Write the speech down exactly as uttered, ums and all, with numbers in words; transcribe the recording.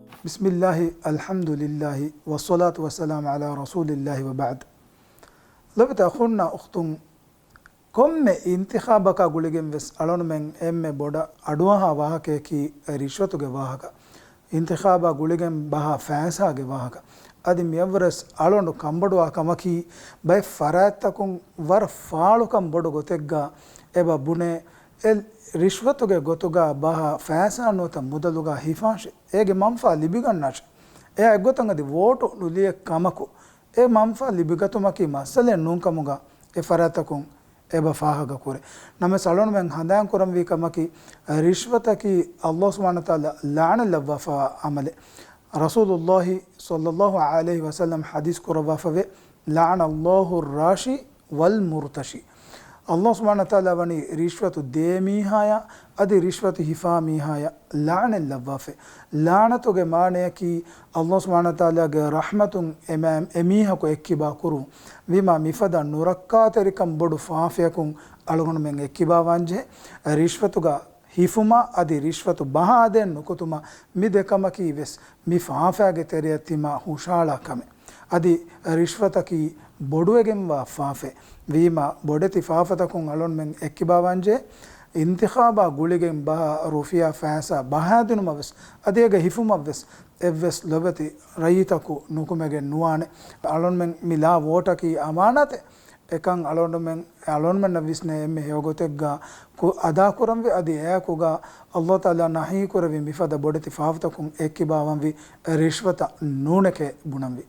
ބިސްމިއްލާހި، އަލްޙަމްދުލިއްލާހި، ވައްޞަލާތު ވައްސަލާމު ޢަލާ ރަސޫލިއްލާހި ވަބަޢްދު. ލޮބުވެތި އަޚުންނާ އުޚްތުން، ކޮންމެ އިންތިޚާބަކާ ގުޅިގެން ވެސް އަޅުންމެން އެންމެ ބޮޑަށް އަޑުއަހާ ވާހަކަޔަކީ ރިޝްވަތުގެ ވާހަކަ. އިންތިޚާބާ ގުޅިގެން ބަހާ ފައިސާގެ ވާހަކަ. އަދި މިއަށްވުރެސް އަޅުގަނޑު ކަންބޮޑުވާ ކަމަކީ، ބައެއް ފަރާތްތަކުން ވަރަށް ފާޅުކަން ބޮޑު ގޮތެއްގަ އެބަ ބުނޭ، އެ ރިޝްވަތުގެ ގޮތުގަ ބަހާ ފައިސާ ނުވަތަ މުދަލުގަ ހިފާށޭ، އޭގެ މަންފާ ލިބިގަންނާށޭ. އެއާ އެއްގޮތަށް އަދި ވޯޓު ނުލިޔެ ކަމަކު، އެ މަންފާ ލިބިގަތުމަކީ މައްސަލައެއް ނޫންކަމުގަ އެ ފަރާތްތަކުން އެބަ ފާހަގަކުރޭ. ނަމަވެސް އަޅުންމެން ހަނދާން ކުރަންވީ ކަމަކީ، ރިޝްވަތަކީ ﷲ ސުބްޙާނަހޫ ވަތަޢާލާ ލަޢުނަތް ލައްވާފަވާ ޢަމަލެއް. ރަސޫލުﷲ ޞައްލަﷲ ޢަލައިހި ވަސައްލަމް ޙަދީޘް ކުރައްވާފަވޭ، "لعن الله الراشي والمرتشي." ﷲ ސުބްޙާނަހޫ ވަތަޢާލާ ވަނީ ރިޝްވަތު ދޭ މީހާޔާ އަދި ރިޝްވަތު ހިފާ މީހާޔަށް ލަޢުނަތް ލައްވާފަ. ލަޢުނަތުގެ މާނަޔަކީ، ﷲ ސުބްޙާނަހޫ ވަތަޢާލާގެ ރަޙްމަތުން އެމާ-، އެމީހަކު އެއްކިބާ ކުރުން. ވީމާ، މިފަދަ ނުރައްކާތެރިކަން ބޮޑު ފާފަޔަކުން އަޅުގަނޑުމެން އެއްކިބާވާންޖެހޭ. ރިޝްވަތުގަ ހިފުމާ އަދި ރިޝްވަތު ބަހާދޭން ނުކުތުމާ، މި ދެ ކަމަކީ ވެސް މި ފާފައިގެ ތެރެއަށް ތިމާ ހުށައަޅާ ކަމެއް. އަދި ރިޝްވަތަކީ ބޮޑުވެގެންވާ ފާފައެއް. ވީމާ، ބޮޑެތި ފާފަތަކުން އަޅުންމެން އެއްކިބާވާންޖެހޭ. އިންތިޚާބާ ގުޅިގެން ބަހާ ރުފިޔާ ފައިސާ ބަހާދިނުމަށް ވެސް އަދި އޭގެ ހިފުމަށް ވެސް އެއްވެސް ލޮބެތި ރައްޔިތަކު ނުކުމެގެން ނުވާނެ. އަޅުންމެން މި ލާ ވޯޓަކީ އަމާނާތެއް. އެކަން އަޅުގަނޑުމެން، އަޅުގަނޑުމެންނަށް ވިސްނޭ އެންމެ ހެޔޮ ގޮތެއްގަ ކު-، އަދާކުރަންވީ. އަދި އެއާއެކުގަ ﷲ ތަޢާލާ ނަހީ ކުރެއްވި މިފަދަ ބޮޑެތި ފާފަތަކުން އެއްކިބާވަންވީ ރިޝްވަތަށް ނޫނެކޭ ބުނަންވީ.